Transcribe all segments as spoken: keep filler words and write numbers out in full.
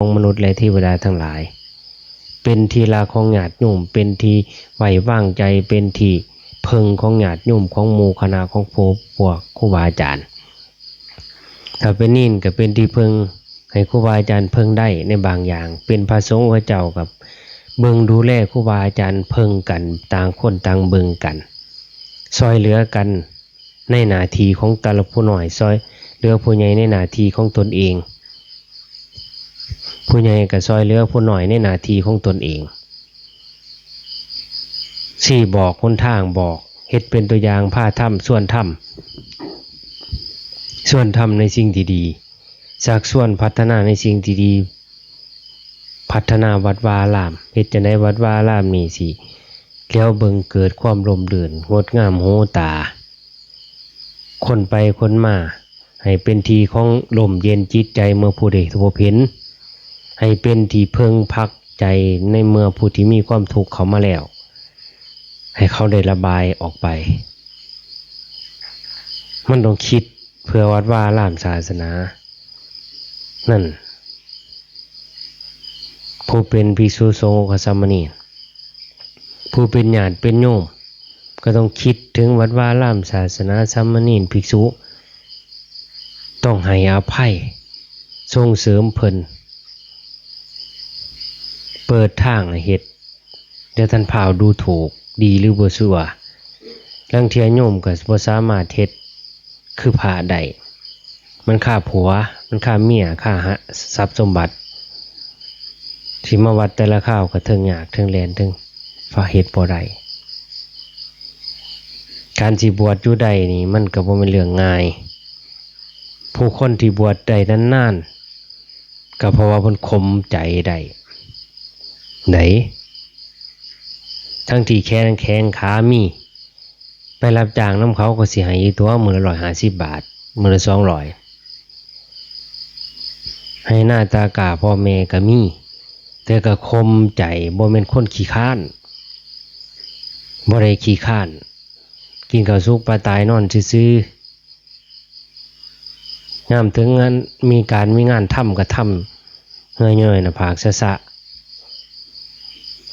ของมนุษย์และเทวดาทั้งหลาย เป็นที่รักของญาติโยม เป็นที่ไว้วางใจ เป็นที่เพิ่งของญาติโยม ของหมู่คณะ ของพวก พวกครูบาอาจารย์ ถ้าเป็นเณรก็เป็นที่เพิ่งให้ครูบาอาจารย์เพิ่งได้ในบางอย่าง เป็นพระสงฆ์พระเจ้ากับเบิ่งดูแลครูบาอาจารย์เพิ่งกัน ต่างคนต่างเบิ่งกัน ซอยเหลือกันในหน้าที่ของแต่ละผู้น้อย ซอยเหลือผู้ใหญ่ในหน้าที่ของตนเอง ผู้ใหญ่ก็ซอยเหลือผู้น้อยในหน้าที่ของตนเอง ชี้บอกหนทางบอก เฮ็ดเป็นตัวอย่าง พาทำ ชวนทำ ชวนทำในสิ่งที่ดี ชักชวนพัฒนาในสิ่งที่ดี พัฒนาวัดวาอาราม เฮ็ดจั่งใดวัดวาอารามนี่สิเหลียวเบิ่งเกิดความร่มรื่น งดงามหูตา คนไปคนมา ให้เป็นที่ของร่มเย็นจิตใจเมื่อผู้ได้พบเห็น ให้เป็นที่เพิ่งพักใจในเมื่อผู้ที่มีความทุกข์เข้ามาแล้ว ให้เขาได้ระบายออกไป มันต้องคิดเพื่อวัดวาอารามศาสนา นั่น ผู้เป็นภิกษุสงฆ์อุคสามณี ผู้เป็นญาติเป็นโยม ก็ต้องคิดถึงวัดวาอารามศาสนา สามเณรภิกษุ ต้องให้อภัย ส่งเสริมเพิ่น เปิดทางให้เฮ็ด อย่าท่านพาวดูถูก ดีหรือบ่ซัว ลางเทื่อโยมก็บ่สามารถเฮ็ดคือพระได้ มันคาผัว มันคาเมีย คาหะ ทรัพย์สมบัติ สิมาวัดแต่ละคราวก็เทิงยาก เทิงแล่น เทิงฟ้าเฮ็ดบ่ได้ การสิบวชอยู่ได้นี่ มันก็บ่แม่นเรื่องง่าย ผู้คนที่บวชได้นานๆ ก็เพราะว่าเพิ่นข่มใจได้ ได๋ ทั้งที่แขนแข็งขามี ไปรับจ้างนำเขาก็สิให้อยู่ตั่ว มื้อละร้อยห้าสิบบาท มื้อละสองร้อย ให้หน้าตากล้าพ่อแม่ก็มี แต่ก็ข่มใจ บ่แม่นคนขี้คร้าน บ่ได้ขี้คร้าน กินข้าวสุกปลาตายนอนซื่อๆ ยามถึงงานมีการมีงานทำก็ทำ เหงื่อย่อยหน้าผากสะๆ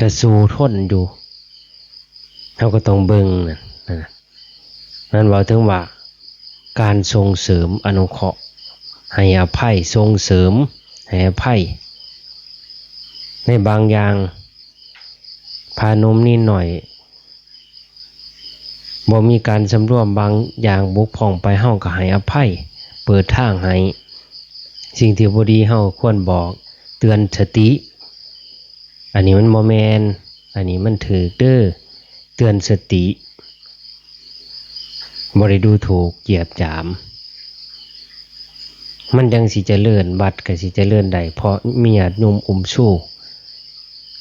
ก็สู้ทนอยู่ เฮาก็ต้องเบิ่งนั่น นั่นน่ะ นั่นเว้าถึงว่า การส่งเสริมอนุเคราะห์ ให้อภัย ส่งเสริม ให้อภัย ในบางอย่าง พระหนุ่มนิดหน่อย บ่มีการสำรวม บางอย่างบกพร่องไป เฮาก็ให้อภัย เปิดทางให้ สิ่งที่บ่ดีเฮาควรบอก เตือนสติ อันนี้มันบ่แม่น อันนี้มันถืกเด้อ เตือนสติ บ่ได้ดูถูกเหยียดหยาม มันจั่งสิเจริญ วัดก็สิเจริญได้ เพราะมีญาติโยมอุ้มชู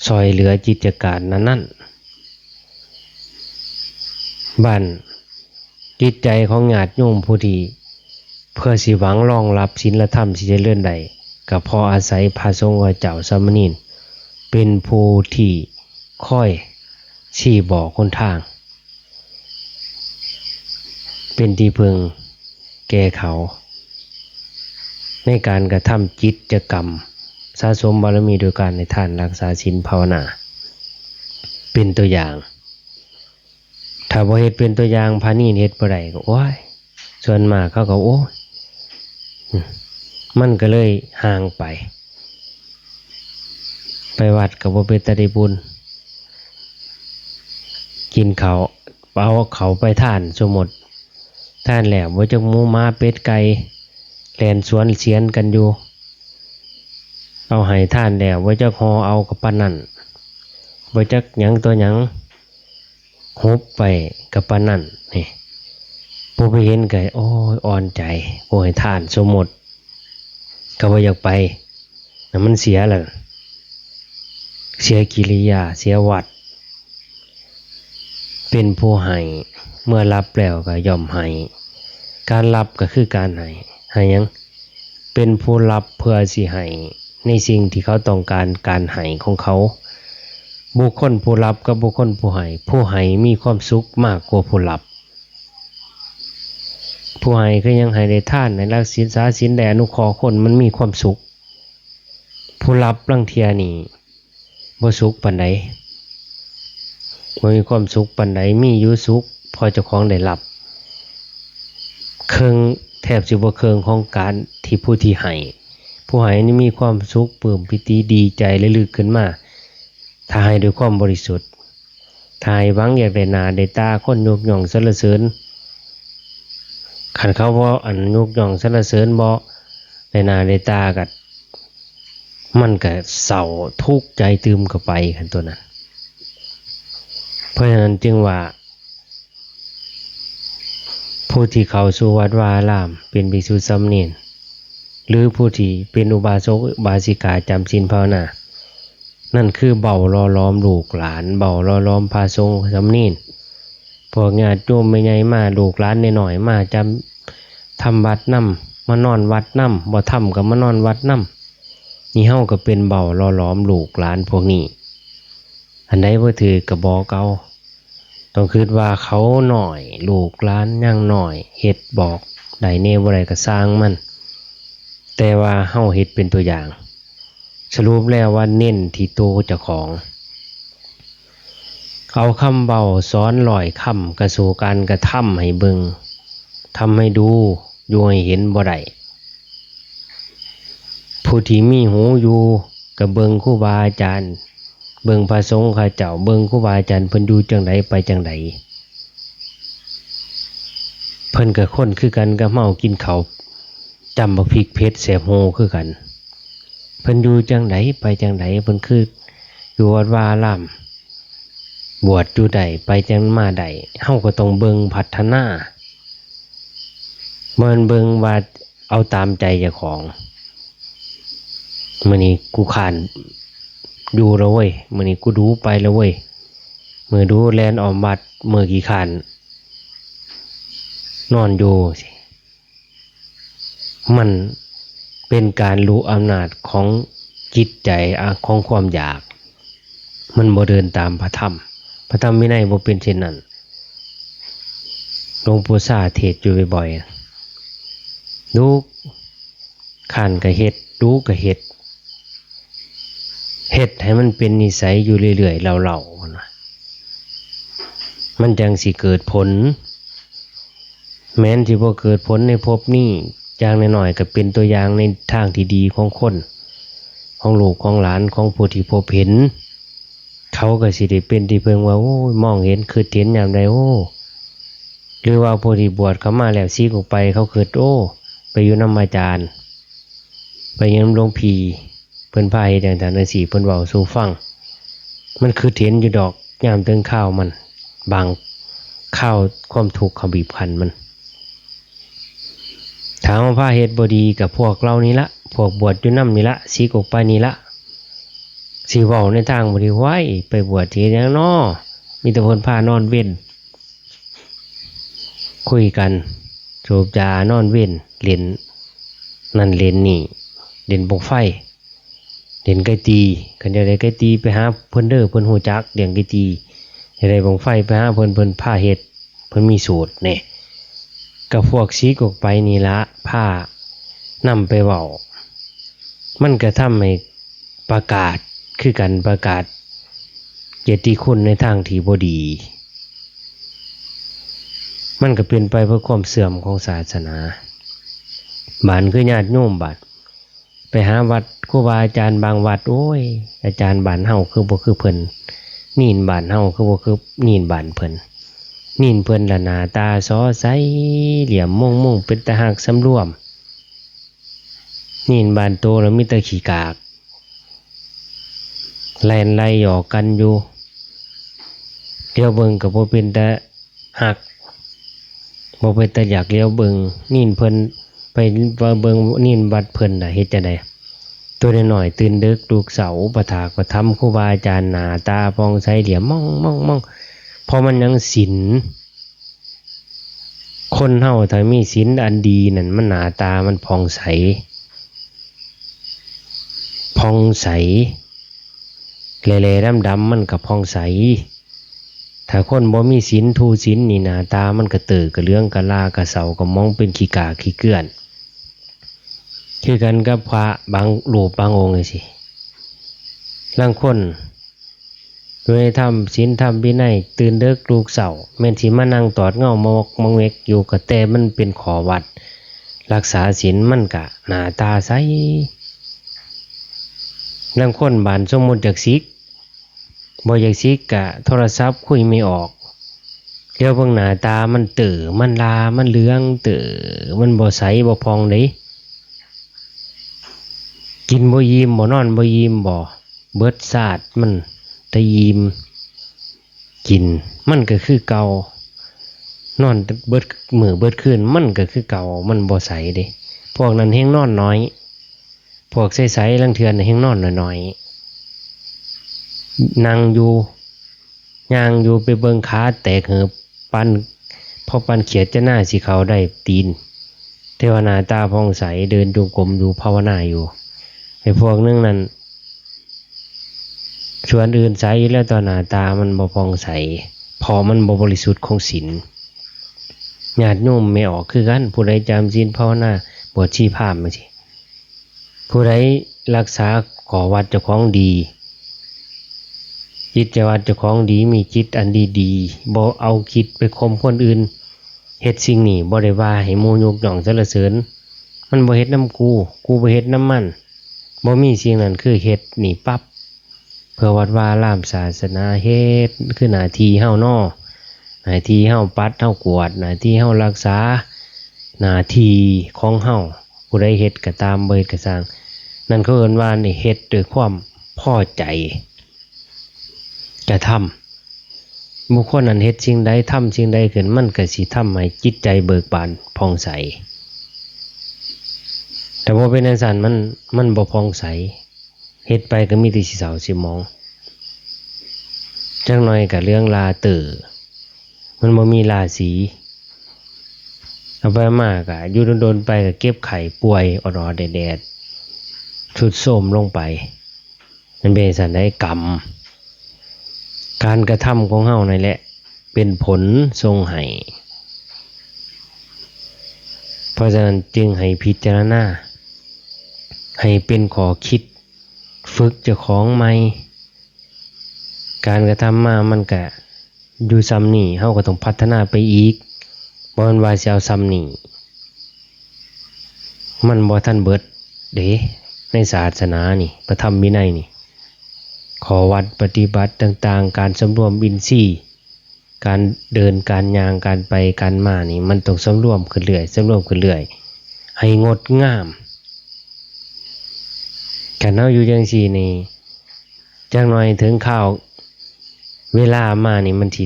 ซอยเหลือกิจการนั้นๆ บัดจิตใจของญาติโยมผู้ที่ เพื่อสิหวังรองรับศีลธรรมสิเจริญได้ ก็เพราะอาศัยพระสงฆ์พระเจ้าสามเณร เป็นผู้ที่คอยชี้บอกหนทาง เป็นที่พึ่งแก่เขา ในการกระทำกิจกรรม สะสมบารมีโดยการให้ทาน รักษาศีล ภาวนา เป็นตัวอย่าง ถ้าบ่เฮ็ดเป็นตัวอย่าง พระเณรเฮ็ดบ่ได้ก็ โอ้ย ส่วนมากเขาก็ โอ้ย มันก็เลยห่างไป ไปวัดก็บ่เป็นตาได้บุญ กินข้าว เอาข้าวไปทาน สมมุติ ทานแล้ว บ่จักหมูหมาเป็ดไก่ แล่นสวนเสียนกันอยู่ เอาให้ทานแล้ว บ่จักห่อเอาก็ปานนั้น บ่จักหยังต่อหยัง หุบไปก็ปานนั้น นี่ ผู้ไปเห็นก็ โอ้ย อ่อนใจ ผู้ให้ทาน สมมุติ ก็บ่อยากไป น่ะมันเสียแล้ว เสียกิริยา เสียวัตร เป็นผู้ให้ เมื่อรับแล้วก็ย่อมให้ การรับก็คือการให้ ให้หยัง เป็นผู้รับเพื่อสิให้ในสิ่งที่เขาต้องการ การให้ของเขา บุคคลผู้รับกับบุคคลผู้ให้ ผู้ให้มีความสุขมากกว่าผู้รับ ผู้ให้คือหยัง ให้ได้ทาน ได้รักษาศีล ได้อนุเคราะห์คน มันมีความสุข ผู้รับลางเทื่อนี่บ่สุขปานใด บ่มีความสุขปานใด มีอยู่สุขเพราะเจ้าของได้รับ เคิ่ง แทบสิบ่เคิ่งของการที่ผู้ที่ให้ ผู้ให้นี่มีความสุขปลื้มปีติดีใจระลึกขึ้นมา ถ้าให้ด้วยความบริสุทธิ์ ถ้าให้หวังอยากได้หน้าได้ตาคนยกย่องสรรเสริญ คันเขาบ่อันยกย่องสรรเสริญ บ่ได้หน้าได้ตาก็ มันก็เศร้าทุกข์ใจตื่มเข้าไป คันตัวนั้น เพราะฉะนั้นจึงว่า ผู้ที่เข้าสู่วัดวาอาราม เป็นภิกษุสามเณร หรือผู้ที่เป็นอุบาสกอุบาสิกาจำศีลภาวนา นั่นคือเว้าหล่อหลอมลูกหลาน เว้าหล่อหลอมพระสงฆ์สามเณร พวกญาติโยมแม่ใหญ่มา ลูกหลานน้อยๆมาจำ ทำวัดนำ มานอนวัดนำ บ่ทำก็มานอนวัดนำ นี่เฮาก็เป็นเว้าหล่อหลอมลูกหลานพวกนี้ อันใดบ่ถืกก็บอกเอา ต้องคิดว่าเขาน้อย ลูกหลานยังน้อย เฮ็ดบอกได้แหน่บ่ได้ก็ซ่างมัน แต่ว่าเฮาเฮ็ดเป็นตัวอย่าง สรุปแล้วว่าเน้นที่ตัวเจ้าของ เอาคำเว้าสอนร้อยคำ ก็สู้การกระทำให้เบิ่ง ทำให้ดู อยู่ให้เห็นบ่ได้ ผู้ที่มีหูอยู่ ก็เบิ่งครูบาอาจารย์ เบิ่งพระสงฆ์เขาเจ้า เบิ่งครูบาอาจารย์เพิ่นอยู่จั่งใดไปจั่งใด เพิ่นก็คนคือกันกับเฮา กินข้าวจ้ำบักพริกเผ็ดแสบหูคือกัน เพิ่นอยู่จั่งใดไปจั่งใด เพิ่นคืออยู่วัดวาอาราม บวชอยู่ได้ ไปจั่งมาได้ เฮาก็ต้องเบิ่งพัฒนา บ่แม่นเบิ่งว่าเอาตามใจเจ้าของ มื้อนี้กูค้านอยู่แล้วเว้ย มื้อนี้กูดูไปแล้วเว้ย มื้อดูแล่นอ้อมวัด มื้อขี้ค้านนอนอยู่ มันเป็นการรู้อำนาจของจิตใจ อ่ะ ของความอยาก มันบ่เดินตามพระธรรม พระธรรมวินัยบ่เป็นเช่นนั้น หลวงปู่ชาเทศน์อยู่บ่อยๆ ดู ค้านก็เฮ็ด ดูก็เฮ็ด เฮ็ดให้มันเป็นนิสัยอยู่เรื่อยๆ เล่าๆ มันว่า มันจั่งสิเกิดผล แม้นสิบ่เกิดผลในภพนี้ อย่างน้อยๆ ก็เป็นตัวอย่างในทางที่ดีของคน ของลูกของหลาน ของผู้ที่พบเห็น เขาก็สิได้เป็นที่เพิ่งว่า โอ้ย มองเห็น คิดเห็นยามใด โอ้ หรือว่าผู้ที่บวชเข้ามาแล้ว สิกออกไป เขาคิด โอ้ ไปอยู่นำอาจารย์ ไปอยู่นำหลวงพี่ เพิ่นพาเฮ็ดจั่งซั้นจั่งซี้ เพิ่นเว้าสู่ฟัง มันคิดเห็นอยู่ดอก ยามถึงคราวมัน บางคราวความทุกข์เขาบีบคั้นมัน ถ้าเฮาพาเฮ็ดบ่ดีก็พวกเรานี่ละ พวกบวชอยู่นำนี่ละ สิกออกไปนี่ละ สิเว้าในทางบ่ดี ไว้ ไปบวชสิเฮ็ดหยังน้อ มีแต่เพิ่นพานอนเว็น คุยกัน สูบยานอนเว็น เล่นนั่นเล่นนี่ เล่นบั้งไฟ เล่นไก่ตี คันอยากได้ไก่ตีไปหาเพิ่นเด้อ เพิ่นฮู้จักเรื่องไก่ตี อยากได้บั้งไฟไปหาเพิ่น เพิ่นพาเฮ็ด เพิ่นมีสูตรแหน่ ก็พวกสิกออกไปนี่ละ พานำไปเว้า มันก็ทำให้ประกาศคือกัน ประกาศเกียรติคุณในทางที่บ่ดี มันก็เป็นไปเพื่อความเสื่อมของศาสนา บาดคือญาติโยมบาด ไปหาวัดครูบาอาจารย์บางวัด โอ้ย อาจารย์บ้านเฮาคือบ่คือเพิ่น เณรบ้านเฮาคือบ่คือเณรบ้านเพิ่น เณรเพิ่นละหน้าตาสอใส เหลี่ยมมงมง เป็นตาฮักสำรวม เณรบ้านโตละมีแต่ขี้กาก แล่นไล่หยอกกันอยู่ เหลียวเบิ่งก็บ่เป็นตาฮัก บ่เป็นตาอยากเหลียวเบิ่ง เณรเพิ่น ไปเบิ่งเณรวัดเพิ่นน่ะ เฮ็ดจั่งใด ตัวน้อยๆ ตื่นดึกลุกเช้า อุปถากอุปถัมภ์ครูบาอาจารย์ หน้าตาผ่องใส เหลี่ยมมองมองมอง เพราะมันยังศีล คนเฮาถ้ามีศีลอันดีนั่น มันหน้าตามันผ่องใส ผ่องใส แหล่ๆ ดำๆ มันก็ผ่องใส ถ้าคนบ่มีศีล ถือศีลนี่ หน้าตามันกระเตื้อกระเหลือง กะลากะเซ้ากะหมอง เป็นขี้กากขี้เกื้อน คือกันกับพระบางรูปบางองค์จั่งซี้ ลางคนอยู่ในธรรมศีลธรรมวินัย ตื่นดึกลุกเช้า แม่นสิมานั่งตอดเหง้ามองมองเม็กอยู่ ก็แต่มันเป็นข้อวัด รักษาศีลมันกะหน้าตาใส ลางคนบานสมมุติอยากสิก บ่อยากสิกกะโทรศัพท์คุยไม่ออก เดี๋ยวเบิ่งหน้าตามันเต๋อ มันลา มันเหลืองเต๋อ มันบ่ใสบ่ผ่องเด้ กินบ่อิ่มบ่ นอนบ่อิ่มบ่ เบิดชาติมันแต่อิ่มกิน มันก็คือเก่า นอนเบิดมื้อเบิดคืน มันก็คือเก่า มันบ่ใสเด้ พวกนั้นแฮ่งนอนน้อย พวกใสๆ ลางเทื่อน่ะแฮ่งนอนน้อยๆ นั่งอยู่ ย่างอยู่ ไปเบิ่งขาแตกเหิบ ปาน พอปานเขียดจะหน้าสิเข้าได้ตีน แต่ว่าหน้าตาผ่องใส เดินจงกรมอยู่ ภาวนาอยู่ ไอ้พวกหนึ่งนั่น ส่วนอื่นใสอยู่แล้ว แต่หน้าตามันบ่ผ่องใส เพราะมันบ่บริสุทธิ์ของศีล ญาติโยมแม่ออกคือกัน ผู้ใดจำศีลภาวนา บวชชีพราหมณ์จั่งซี้ ผู้ใดรักษาข้อวัดเจ้าของดี จิตวัดเจ้าของดี มีจิตอันดีๆ บ่เอาคิดไปข่มคนอื่น เฮ็ดสิ่งนี้บ่ได้ว่าให้หมู่ยกย่องสรรเสริญ มันบ่เฮ็ดนำกู กูบ่เฮ็ดนำมัน บ่มีสิ่งนั้นคือเฮ็ดนี่ปั๊บ เพื่อวัดวาอารามศาสนาเฮ็ด คือหน้าที่เฮาเนาะ หน้าที่เฮาปัด เฮากวาด หน้าที่เฮารักษา หน้าที่ของเฮา ผู้ใดเฮ็ดก็ตาม บ่เฮ็ดก็ซ่าง นั่นเขาเอิ้นว่านี่เฮ็ดด้วยความพอใจ กระทำ บุคคลนั้นเฮ็ดสิ่งใด ทำสิ่งใดขึ้น มันก็สิทำให้จิตใจเบิกบานผ่องใส แต่บ่เป็นจั่งซั้น มัน มันบ่ผ่องใส เฮ็ดไปก็มีแต่สิเศร้าสิหมอง จักหน่อยก็เหลืองลาเต๋อ มันบ่มีราศี เอาไปมาก็อยู่โดนๆไปก็เจ็บไข้ป่วยออดๆแอดๆ ทรุดโทรมลงไป มันเป็นจั่งซั้นใด กรรม การกระทำของเฮานั่นแหละ เป็นผลส่งให้ เพราะฉะนั้นจึงให้พิจารณา ให้เป็นข้อคิด ฝึกเจ้าของใหม่ การกระทำมามันก็อยู่ส่ำนี้ เฮาก็ต้องพัฒนาไปอีก บ่แม่นว่าสิเอาส่ำนี้ มันบ่ทันเบิดเด้ ในศาสนานี่ พระธรรมวินัยนี่ ข้อวัดปฏิบัติต่างๆ การสำรวมอินทรีย์ การเดิน การย่าง การไป การมานี่ มันต้องสำรวมขึ้นเรื่อย สำรวมขึ้นเรื่อย ให้งดงาม คันเฮาอยู่จั่งซี้นี่ จักหน่อยถึงคราวเวลามานี่ มันสิ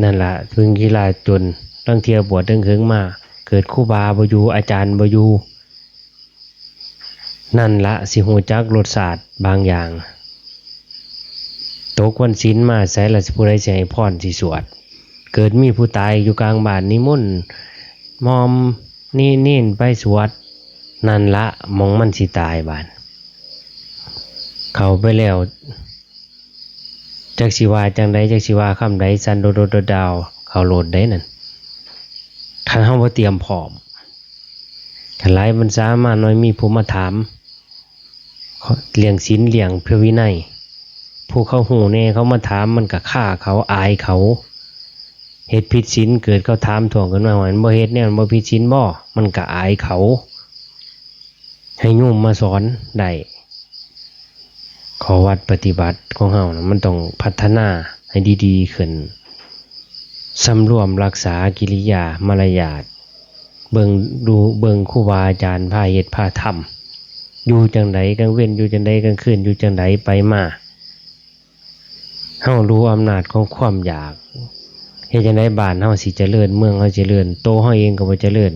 นั่นล่ะ ถึงเวลาจน ลางเทื่อบวชเถิงๆมา เกิดครูบาบ่อยู่ อาจารย์บ่อยู่ นั่นละสิฮู้จักรสชาติบางอย่าง ตกวันศีลมา ไสล่ะผู้ใดสิให้พรสิสวด เกิดมีผู้ตายอยู่กลางบ้าน นิมนต์หม่อมนิ เณรไปสวด นั่นละหม่องมันสิตายบาด เข้าไปแล้ว จักสิว่าจั่งใด จักสิว่าคำใด สั่นโดดๆดาวๆ เข้าโลดเด้นั่น คันเฮาบ่เตรียมพร้อม คันหลายพรรษามาหน่อย มีผู้มาถามเรื่องศีล เรื่องพระวินัย ผู้เขาฮู้แหน่ เขามาถาม มันก็คาเขา อายเขา เฮ็ดผิดศีล เกิดเขาถามท้วงขึ้นมาว่า บ่เฮ็ดแนวนั้นบ่ผิดศีลบ่ มันก็อายเขา ให้โยมมาสอนได้ ข้อวัดปฏิบัติของเฮานะ มันต้องพัฒนาให้ดีๆขึ้น สำรวมรักษากิริยามารยาท เบิ่งดู เบิ่งครูบาอาจารย์พาเฮ็ดพาทำ อยู่จั่งใด กลางเว็นอยู่จั่งใด กลางคืนอยู่จั่งใด ไปมา เฮารู้อำนาจของความอยาก เฮ็ดจั่งใดบ้านเฮาสิเจริญ เมืองเฮาเจริญ โตเฮาเองก็บ่เจริญ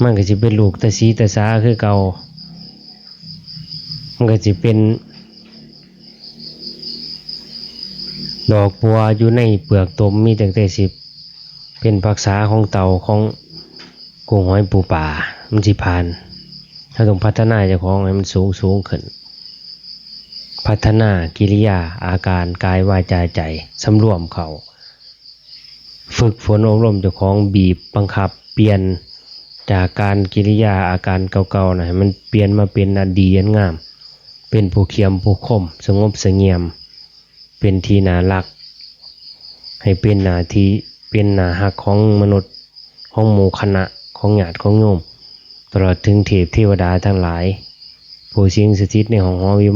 มันก็สิเป็นลูกตาสีตาสาคือเก่า มันก็สิเป็นดอกบัวอยู่ในเปลือกตม มีตั้งแต่สิเป็นผักษาของเต่า ของกุ้งหอยปูปลา มันสิผ่าน เฮาต้องพัฒนาเจ้าของให้มันสูงสูงขึ้น พัฒนากิริยาอาการกายวาจาใจ สำรวมเข้า ฝึกฝนอบรมเจ้าของ บีบบังคับเปลี่ยนจากการกิริยาอาการเก่าๆนะ ให้มันเปลี่ยนมาเป็นอันดีอันงาม ไป เป็นผู้เขียมผู้คม สงบเสงี่ยม เป็นที่น่ารัก ให้เป็นหน้าที่ เป็นหน้าฮักของมนุษย์ ของหมู่คณะ ของญาติของโยม ตลอดถึงเทพเทวดาทั้งหลาย ผู้สิงสถิตในห้องหอวิ